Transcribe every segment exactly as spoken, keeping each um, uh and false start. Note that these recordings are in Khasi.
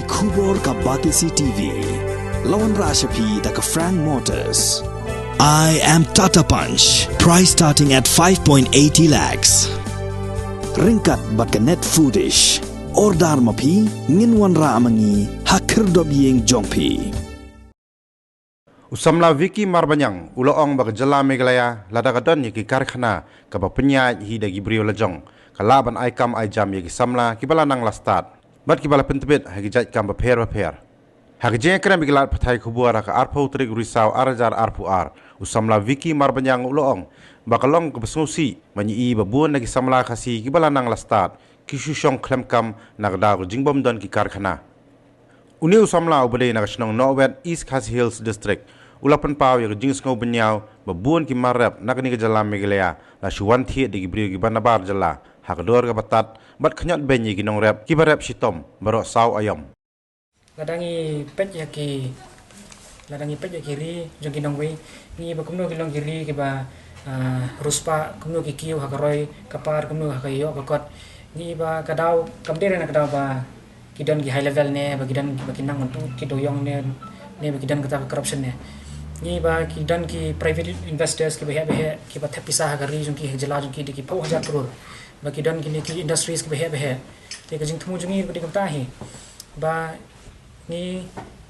Khubor ka Batesi T V. La wanrah sha phi da ka Frank Motors. I am Tata Punch. Price starting at five point eighty lakhs. Ryngkat bad ka Net Foodish. Order ma phi, ngin wanrah ma ngi ha khyrdop ïing jong phi. U samla Vicky Marbaniang u la ong ba ka jylla Meghalaya, lada ka don ïa ki karkhana kaba pynïaid hi da ki briew lajong, ka lah ban ai kam ai jam ïa ki samla kiba la nang la stad bad kiba la pyntbit ha ki jait kam bapher bapher. Ha ka jingïakren bad ki lad pathai khubor ha ka arphew tarik u Risaw ar hajar arphew ar, u samla Vicky Marbaniang u la ong ba ka long kaba sngewsih ban ïohi ba bun na ki samla Khasi kiba la nang la stad ki shu shong khlem kam na ka daw ka jingbym don ki karkhana. Une u samla uba dei na ka shnong Nongwet, East Khasi Hills District, u la pynpaw ïa ka jingsngew bynñiaw ba bun ki mar rep na kane ka jylla Meghalaya la shu wan thied da ki briew kiba nabar jylla ha ka dor kaba tad bad khñiot beiñ ïa ki nongrep kiba rep shitom baroh saw aïom. Lada ngi peit ïa ki, lada ngi peit ïa ki ri jong ki nongwei, ngi ba kumno ki long ki ri kiba, ah, riewspah, kumno ki kiew ha ka roi ka par, kumno ha ka ïoh ka kot. Ngi ba ka daw kam dei re na ka daw ba ki don ki high level ne ba ki don ba ki nang mynta ki dewïong ne, ne ba ki don kata ka corruption ne. Ngi ba ki don ki private investors kiba heh ba heh kiba thep pisa ha ka ri jong ki, ha ka jylla jong ki da ki phew hajar klur. Ba ki don kine ki industries kiba heh ba heh. Te ka jingthmu jong ngi ba dei kumta hi. Ba ngi,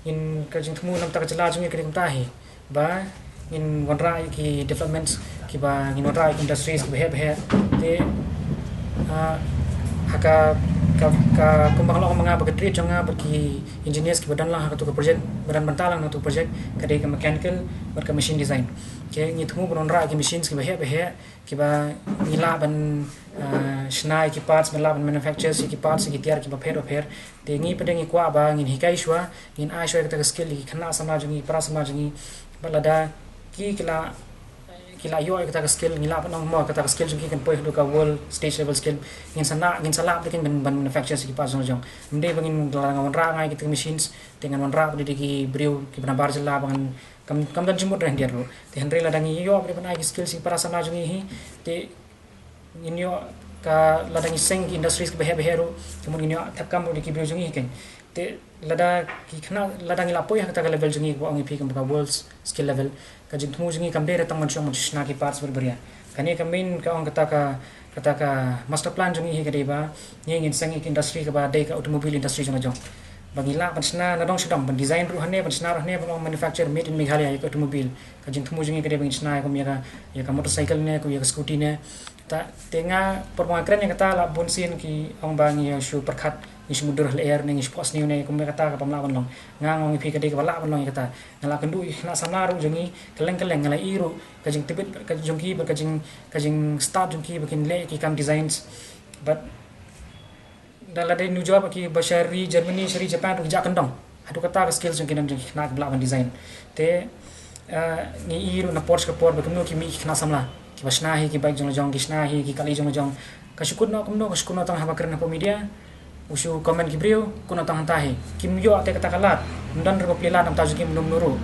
ngin, ka jingthmu namar ka jylla jong ngi ka dei kumta hi. Ba ngin wanrah ïa ki developments kiba, ngin wanrah ïa ki industries kiba heh ba heh. Te, ah, ha ka, ka, ka kumba nga la ong ma nga ba ka trade jong nga bad ki engineers kiba don lang ha katu ka project, ba don bynta lang ha katu ka project, ka dei ka mechanical bad ka machine design. Okay, ngi thmu ban wanrah ïa ki machines kiba heh ba heh, kiba ngi lah ban, ah, shna ïa ki parts, ngi lah ban manufacture ïa ki parts, ïa ki tiar kiba pher ba pher. Te ngi pat de ngi kwah ba ngin hikai shuwa, ngin ai shuwa ïa kata ka skill ïa ki khynnah samla jong ngi, para samla jong ngi. Bad lada ki, ki la, ki la ïoh ïa kata ka skill, ngi lah ban ong mo kata ka skill jong ki kan poi haduh ka world stage level skill. Ngin sa lah, ngin sa lah pat de ban, ban manufacture ïa ki parts jong jong. Ym dei ba ngin la nga wanrah nga ïa kita ki machines, te ngan wanrah pat de ki briew kiba nabar jylla ba ngan kam, kam don jingmut re hyndiat ruh. Te hynrei lada ngi ïoh ban ai ki skills ïa ki para samla jong ngi hi, te ngin ïoh ka, lada ngi seng ki industries kiba heh ba heh ruh, te mut ngin ïoh thep kam ruh da ki briew jong ngi hi kein. Te lada ki khynnah, lada ngi la poi ha kata ka level jong ngi kaba ong ïa phi kumba ka world skill level, ka jingthmu jong ngi kam dei re tang ban shong ban shna ki parts bad baria. Kane ka main ka ong kata ka, kata ka master plan jong ngi hi ka dei ba ngi ngin seng ïa ka industry kaba dei ka automobile industry jong la jong. Ba ngi lah ban shna na dong sha dong, ban design ruh hangne, ban shna ruh hangne, ban ong manufacture made in Meghalaya ïa ka automobile. Ka jingthmu jong ngi ka dei ba ngin shna ïa kum ïa ka, ïa ka motorcycle ne, kum ïa ka scooty ne. Ta, te nga por ba nga kren ïa kata la bun sien ki ong ba ngi shu pyrkhat, ngi shu mudui ha lyer ne, ngi shu phohsniew ne, kum ïa kata kaba ym lah ban long. Nga ong ïa phi ka dei kaba lah ban long ïa kata. Nga la kynduh ïa ki khynnah samla ruh jong ngi kylleng kylleng, nga la ïohi ruh ka jingtbit ka jong ki bad ka jing, ka jingstad jong ki ba kin leh ki kam designs. Bad da la dei nujor ba ki ba sha ri Germany, sha ri Japan ruh ki jah kyndong. Haduh kata ka skills jong ki don jong ki khynnah kiba lah ban design. Te, eh, ngi ïohi ruh na por sha ka por ba kumno ki mih ki khynnah samla kiba shna hi ki bike jong la jong, ki shna hi ki kali jong la jong. Ka shu kut noh kumno, ka shu kut noh tang haba kren hapoh media. U shu comment ki briew, kut noh tang hangta hi. Kim ïoh te kata ka lad. Ym don re ba plie lad namar ta jong ki mynno mynno ruh.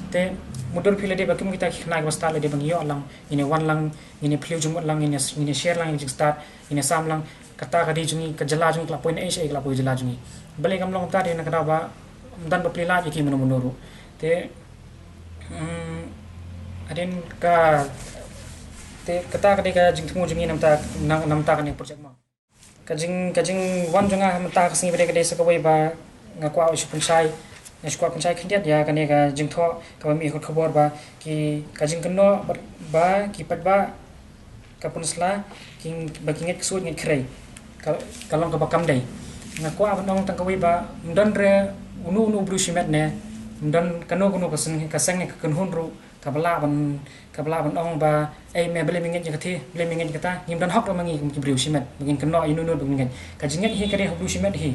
Te mudui phi lade ba kim kita ki khynnah kiba stad lade ba ngi ïoh lang, ngin ïa wan lang, ngin ïa phylliew jingmut lang, ngin ïa, ngin ïa share lang ïa ka jingstad, ngin ïa sam lang. Kata ka dei jong ngi, ka jylla jong ngi ka la poi na ei sha ei, ka la poi jylla jong ngi. Balei kam long kata, dei na ka daw ba ym don ba plie lad ïa ki mynno mynno ruh. Te, mm, hadien ka, te kata ka dei ka jingthmu jong ngi namar ta, na, namar ta kane ka project mo. Ka jing, ka jingwan jong nga mynta ka sngi ba dei ka dei sa kawei ba nga kwah u shu pynshai, nga shu kwah pynshai khyndiat ïa kane ka jingthoh kaba mih ha ki khubor ba ki, ka jingkynnoh ba, ba ki paidbah ka Pynursla ki, ba ki ngeit ksuid ngeit khrei. Ka, ka long kaba kam dei. Nga kwah ban ong tang kawei ba ym don re uno uno u briew shimet ne, ym don kano kano ka seng, ka seng ne ka kynhun ruh kaba lah ban, kaba lah ban ong ba, ei me, balei me ngeit ïa kata, balei me ngeit ïa kata, ngim don hok re ma ngi kum ki briew shimet ba ngin kynnoh ïa uno uno ba ngin ngeit. Ka jingngeit hi ka dei ha u briew shimet hi.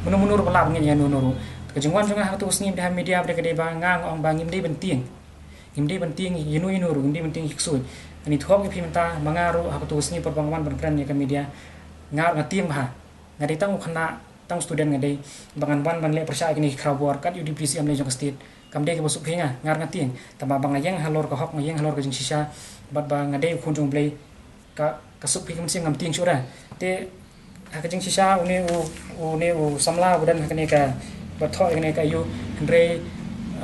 Mynno mynno ruh ba lah ban ngeit ïa uno uno ruh. Ka jingwan jong nga ha katu ka sngi ba dei ha media ba dei ka dei ba nga, nga ong ba ngim dei ban tieng. Ngim dei ban tieng ïa uno uno ruh, ngim dei ban tieng ïa ki ksuid. Ngan ïathuh ïa phi mynta, ma nga ruh ha katu ka sngi por ba nga wan ban kren ïa ka media, nga ruh nga tieng bha. Nga dei tang u khynnah, tang u student nga dei, ba ngan wan ban leh pyrshah ïa kine ki khubor kat ïa u Deputy C M lei jong ka state. Kam dei kaba suk phi nga, nga ruh nga tieng. Tangba ba nga ïeng halor ka hok, nga ïeng halor ka jingshisha, bad ba nga dei u khun jong u Blei, ka, ka suk phi ka mynsiem, ngam tieng shuh re. Te ha ka jingshisha une u, une u samla uba don ha kane ka, ba thoh ïa kane ka aiu, hynrei,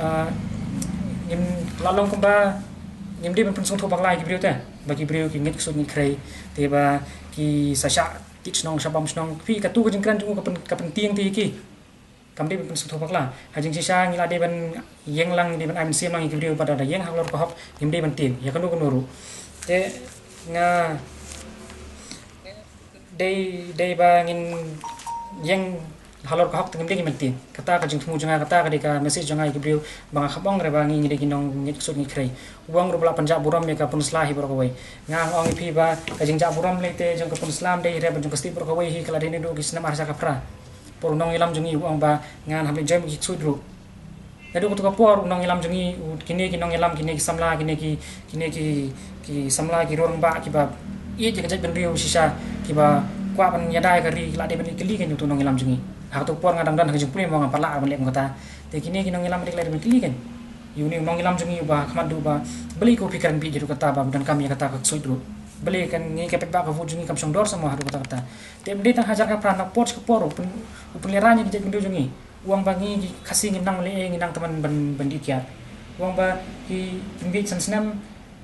ah, ngim lah long kumba ngim dei ban pynsngewthuh bakla ïa ki briew te, ba ki briew ki ngeit ksuid ngeit khrei, te ba ki sa shah kit shnong shah bam shnong. Phi, katu ka jingkren jong u ka pyn-, ka pyntieng te ïa ki. Kam dei ban pynsngewthuh bakla. Ha jingshisha ngi la dei ban ïeng lang, dei ban ai mynsiem lang ïa ki briew ba da ïeng halor ka hok, ngim dei ban tieng ïa kano kano ruh. Te nga dei, dei ba ngin ïeng halor ka hok te ngim dei ngin ban tieng. Kata ka jingthmu jong nga, kata ka dei ka message jong nga ïa ki briew ba nga kham ong re ba ngi, ngi dei ki nongngeit ksuid ngeit khrei. U ong ruh ba la pynjah burom ïa ka Pynursla hi baroh kawei. Nga ong ïa phi ba ka jingjah burom lei te jong ka Pynursla ym dei re ba jong ka stieh baroh kawei hi, ka la dei naduh ki snem ar hajar khatphra. Por u nongïalam jong ngi u ong ba ngan hap leit join ki ksuid ruh. Naduh katu ka por u nongïalam jong ngi, u, kine ki nongïalam, kine ki samla, kine ki, kine ki, ki samla, ki rangbah kiba ïeit ïa ka jaitbynriew shisha, kiba kwah ban ïada ïa ka ri, ki la dei ban ïeit kylli kein utu u nongïalam jong ngi. Ha katu ka por nga dang don ha ka jingpule mo, nga pat lah ban leh kum kata. Te kine ki nongïalam ki la dei ban kylli kein ïa une u nongïalam jong ngi uba khmat duh ba balei ko phi kren bieit jong kata ba donkam ïa kata ka ksuid ruh. Balei kan ngi ka paidbah ka vote jong ngi kam shong dor sa mo haduh kata kata. Te ym dei tang hajar khatphra, na por sha ka por u pyn-, u pynlehrain ïa ka jaitbynriew jong ngi. U ong ba ngi ki Khasi ngim nang leh ei, ngi nang tymmen ban, ban dih kiad. U ong ba ki pynbieit san snem,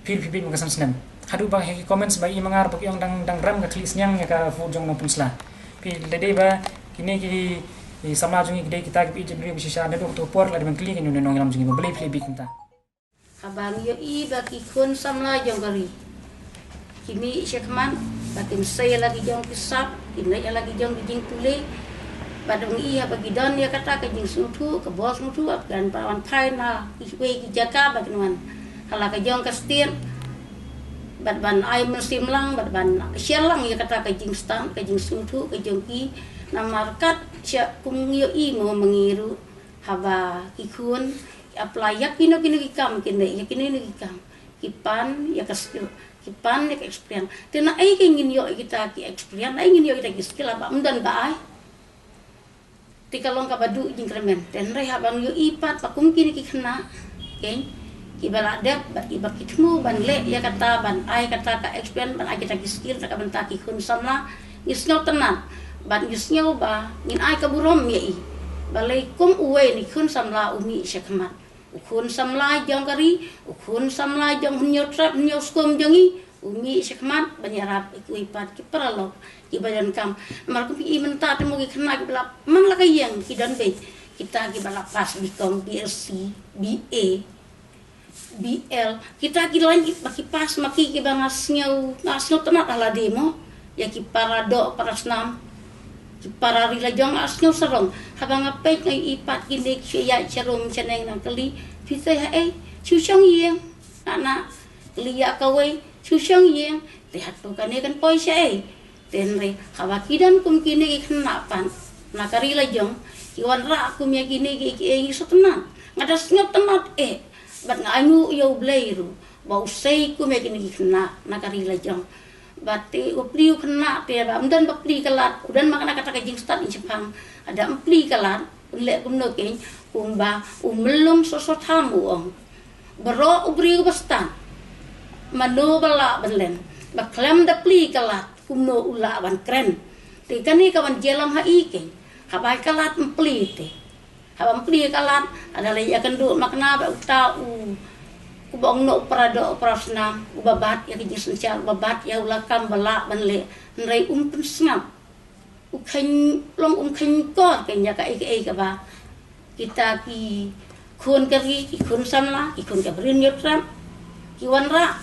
phi ruh phi bieit man ka san snem. Haduh ba ha ki comments ba i ma nga ruh ba ki ong dang, dang rem ka khlieh sniang ïa ka vote jong u nongpynsla. Phi, lada dei ba kine ki, ki samla jong ngi ki dei kita kiba ïeit jaitbynriew ba shisha, naduh katu ka por la dei ban kylli kein une u nongïalam jong ngi ba balei phi leh bieit kumta. Haba ngi ïohi ba ki khun samla jong ka ri ki mih shakhmat, ba kin sei ïa la ki jong ki sap, kin leit ïa la ki jong ki jingpule. Bad ngi ïohi haba ki don ïa kata ka jingsngewthuh, ka bor sngewthuh, ba kan wan phai na kiwei ki jaka ba kin wan ha la ka jong ka state. Bad ban ai mynsiem lang, bad ban share lang ïa kata ka jingstad, ka jingsngewthuh ka jong ki. Namar kat shah kum ngi ïohi mo ma ngi ruh, haba ki khun ki apply ïa kino kino ki kam, kine ïa kino kino ki kam, ki pan ïa ka skill, ki pan ïa ka experience. Te na ei kein ngin ïoh ïa kita ki experience, na ei ngin ïoh ïa kita ki skill haba ym don ba ai. Te ka long kaba duh jingkyrmen. Te hynrei haba ngi ïohi pat ba kum kine ki khynnah kein, kiba la dep bad kiba ki thmu ban leh ïa kata, ban ai kata ka experience, ban ai kita ki skill na ka bynta ki khun samla, ngi sngewtynnat bad ngi sngew ba ngin ai ka burom ïa i. Balei kum uwei na ki khun samla u mih shakhmat. U khun samla jong ka ri, u khun samla jong Hynñiewtrep Hynñiewskum jong ngi, u mih shakhmat ban ïarap ïa kiwei pat ki paralok kiba donkam. Namar kum phi i mynta te mo ki khynnah kiba la man la ka ïing ki don beit. Kita kiba la pass B Com, B Sc, B A, B L, kita ki lain kiba ki pass ma ki, kiba nga sngew, nga sngewtynnat ha lade mo. Ïa ki para doh para snam, ki para ri la jong, nga sngew sarong. Haba nga peit nga ïohi pat kine ki shu ïaid sharum shaneng, nang kylli, phi sei ha ei? Shu shong ïing. Nga na kylli ïa kawei, shu shong ïing. Te hato kane kan poi shaei? Te hynrei haba ki don kum kine ki khynnah pat na ka ri la jong, ki wanrah kum ïa kine ki, ki, ki sngewtynnat. Nga da sngewtynnat eh. Bad nga ainguh ïa U Blei ruh ba u sei kum ïa kine ki khynnah na ka ri la jong. Bad te u plie u khynnah te ba ym don ba plie ka lad, u don ma kane kata ka jingstad ïing shemphang. Lada ym plie ka lad, un leh kumno kein? Kumba u Myllung Soso Tham u ong, baroh u briew ba stad, mano ba lah ban len? Ba khlem da plie ka lad, kumno u lah ban kren? Te kane ka wan jia long ha i kein, haba ka lad ym plie te. Haba ym plie ka lad, lada leit ïakynduh makna bad uta u, uba ong noh u para doh u para snam, uba bat ïa ka jingsynshar, uba bat ïa u lakam ba lah ban leh, hynrei um pynsngap. U kheiñ, long um kheiñ kor kein ïa kaei kaei kaba kita ki khun ka ri, ki khun samla, ki khun ka Bri Hynñiewtrep ki wanrah.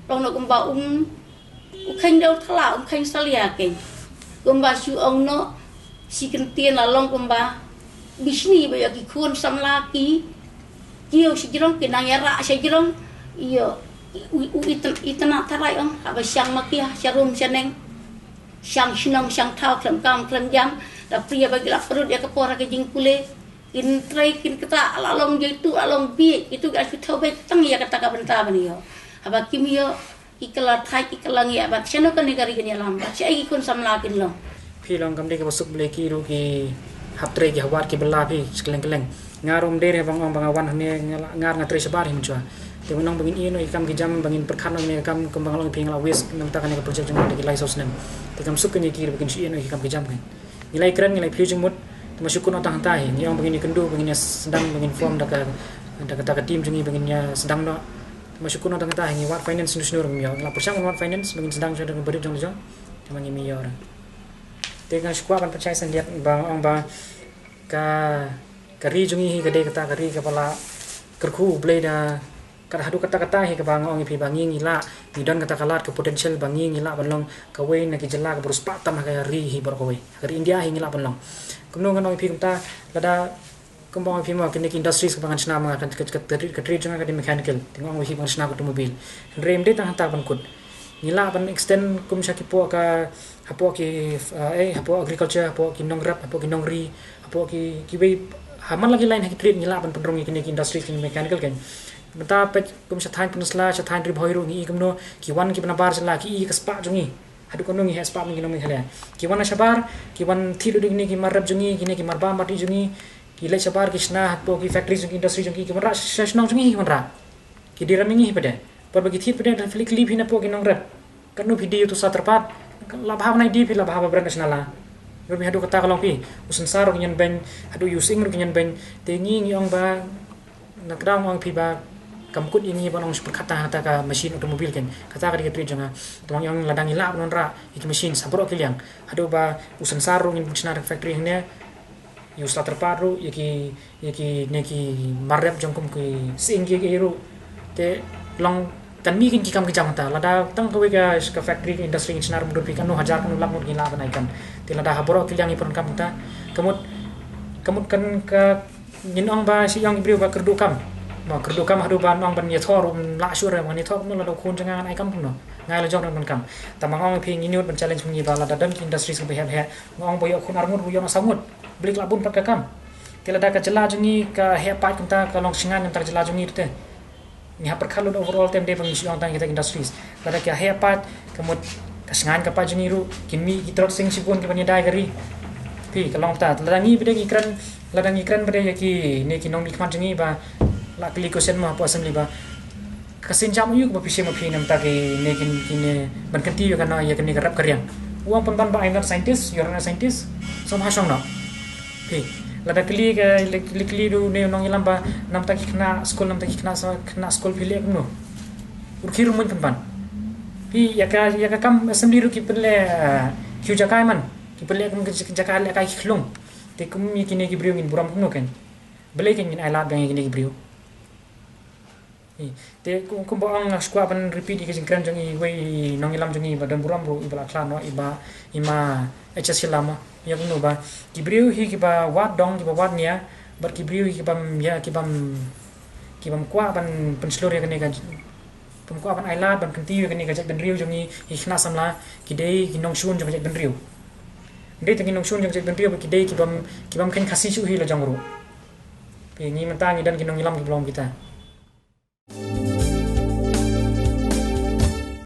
Long noh kumba um, u kheiñ dewthala, um kheiñ salia kein. Kumba shu ong noh, shi kyntien la long kumba bishni ba ïa ki khun samla ki kiew shajrong, ki nang ïarah shajrong. Ïoh, u, u iten-, itynnad tharai ong, haba shang ma ki ha sharum shaneng, shang shnong shang thaw, khlem kam khlem jam, da plie ba ki la pynrut ïa ka por ha ka jingpule. Kin trei kin ktah, la long jaituh, la long bieit, itu ki la shu thew beit tang ïa kata ka bynta ban ïoh. Haba kim ïoh, ki kylla thait, ki kylla ngiah bad shano kane ka ri kan ïalam, bad shaei ki khun samla kin long. Phi, long kam dei kaba suk balei ki ruh ki hap trei, ki hap wad, ki bylla phi, shi kylleng kylleng. Nga ruh ym dei re ban ong ba nga wan hangne, nga la, nga, nga trei shabar hi mynshuwa. Te ban ong ba ngin ïeh noh ïa ki kam ki jam, ba ngin pyrkhat noh ïa ki kam, kumba nga la ong ïa phi, nga la waste na ka bynta kane ka project jong nga da ki lai saw snem. Te kam suk kein ïa ki ruh ba kin shu ïeh noh ïa ki kam ki jam kein. Ngi la ïakren, ngi la ïaphyllaw jingmut, Te ma shu kut noh tang hangta hi, ngi ong ba ngin ïa kynduh, ba ngin ïa sdang, ba ngin form da ka, da kata ka team jong ngi, ba ngin ïa sdang noh. Te ma shu kut noh tang hangta hi, ngi wad finance shisha shisha ruh ngim ïoh. Ngi la pyrshang ban wad finance ba ngin sdang shuwa da ka budget jong la jong. Te ma ngim ïoh ruh. Te nga shu kwah ban pynshai sngewthuh ba ong ba ka, ka ri jong ngi hi ka dei kata ka ri kaba la kyrkhu U Blei da, kat haduh katta katta hi kaba nga ong ïa phi ba ngi ngi lah, ngi don kata ka lad, ka potential ba ngi ngi lah ban long kawei na ki jylla kaba riewspah tam ha ka ri hi baroh kawei. Ha ka ri India hi ngi lah ban long. Kumno ngan ong ïa phi kumta, lada kumba ong ïa phi mo, kine ki industries kaba ngan shna ma nga, ka, ka, ka, ka trade, ka trade jong nga ka dei mechanical. Te nga ong ïa phi ba ngan shna ka automobile. Hynrei ym dei tang hangta ban kut. Ngi lah ban extend kum sha ki poh ka, hapoh ki, eh, eh, hapoh agriculture, hapoh ki nongrep, hapoh ki nongri, hapoh ki, kiwei, ha man la ki line ha ki trade ngi lah ban pynrung ïa kine ki industries ki mechanical kan. Mynta peit kum sha thaiñ Pynursla, sha thaiñ Ri Bhoi ruh ngi i kumno, ki wan kiba nabar jylla ki i ka spah jong ngi. Haduh katno ngi heh spah bad ki nong Meghalaya. Ki wan na shabar, ki wan thied lut ïa kine ki mar rep jong ngi, kine ki mar bam mar dih jong ngi, ki leit shabar ki shna hapoh ki factory jong ki, industry jong ki, ki wanrah sha shnong jong ngi, ki wanrah. Ki die ram ïa ngi hi pat de. Por ba ki thied pat de, da phi leit kylli phi na poh ki nongrep. Katno phi die ïa utu u sla tyrpad? La bha ban ai die phi, la bha ba bret na shnong la. Ruh phi haduh katta ka long phi. U sensar ruh kin ïeng beiñ, haduh u sying ruh kin ïeng beiñ. Te ngi ngi ong ba, na kdaw nga ong ïa phi ba kam kut ïa ngi ban ong shu pyrkhat tang ha kata ka machine automobile kan. Kata ka dei ka trade jong nga. Te ma ngi ong lada ngi lah ban wanrah ïa ki machine ha baroh ki liang. Haduh ba u sensar ruh ngin pynshna da ka factory hangne. Ïa u sla tyrpad ruh, ïa ki, ïa kine ki mar rep jong kum ki sying ki, ki ruh. Te long kan mih kin ki kam ki jam ta. Lada tang kawei ka, ka factory, ka industry ngi shna ruh, mut phi katno hajar, katno lak ngut ngi lah ban ai kam. Te lada ha baroh ki liang ngi pyndonkam ta. Ka mut, ka mut kan ka, ngin ong ba shu ong ki briew ba kyrduh kam. Mo, kyrduh kam haduh ban ong ban ïathoh ruh ym lah shuh re, ban ïathoh kumno, lada u khun jong nga ngan ai kam kumno. Nga ïa la jong ruh ban kam. Tang ma nga ong ïa phi, ngin ïoh ban challenge ma ngi ba lada don ki industries kiba heh heh. Nga ong ba ïoh khun ar ngut ruh ïoh noh saw ngut. Balei ka lah bun pat ka kam. Te lada ka jylla jong ngi ka heh pat kumta, ka long shngaiñ na ka bynta ka jylla jong ngi te. Ngi hap pyrkhat lut overall, te ym dei ba ngi shu ong tang kita ki industries. Lada ka heh pat, ka mut ka shngaiñ ka pat jong ngi ruh, kin mih ki trot sing shibun kiban ïadei ka ri. Phi, ka long ta, lada ngi pat de ngi kren, lada ngi kren pat de ïa kine ki nongmihkhmat jong ngi ba la kylli question mo hapoh assembly ba ka sienjam aïu kaba phi shim ma phi na ka bynta kine, kine, ban kyntiew ïa kane, ïa kane ka rep ka riang. U ong pynban ba I'm not a scientist, you're not a scientist. Sngewbha shong noh. Phi, lada kylli ka, kylli, kylli da une u nongïalam ba na ka bynta ki khynnah skul, na ka bynta ki khynnah sa, khynnah skul phi leh kumno. U rkhie ruh um pynban. Phi, ïa ka, ïa ka kam assembly ruh ki pynleh, ah, ki jakai man. Ki pynleh kum ka jaka lehkai ki khlung. Te kum ïa kine ki briew ngin burom kumno kan. Balei kan ngin ai lad biang ïa kine ki briew. Te kum, kumba ong, nga shu kwah ban repeat ïa ka jingkren jong iwei i nongïalam jong ngi ba don burom ruh, iba la khlad noh, iba, i ma H S Shylla mo. Ïa kumno ba ki briew hi kiba wad dong, kiba wad nia, bad ki briew hi kibym, ïa, kibym, kibym kwah ban pynshlur ïa kane ka, bym kwah ban ai lad ban kyntiew ïa kane ka jaitbynriew jong ngi, ki khynnah samla ki dei ki nongshun jong ka jaitbynriew. Dei tang ki nongshun jong ka jaitbynriew, bad ki dei kibym, kibym kheiñ Khasi shuh hi la jong ruh. Phi, ngi mynta ngi don ki nongïalam kiba long kita.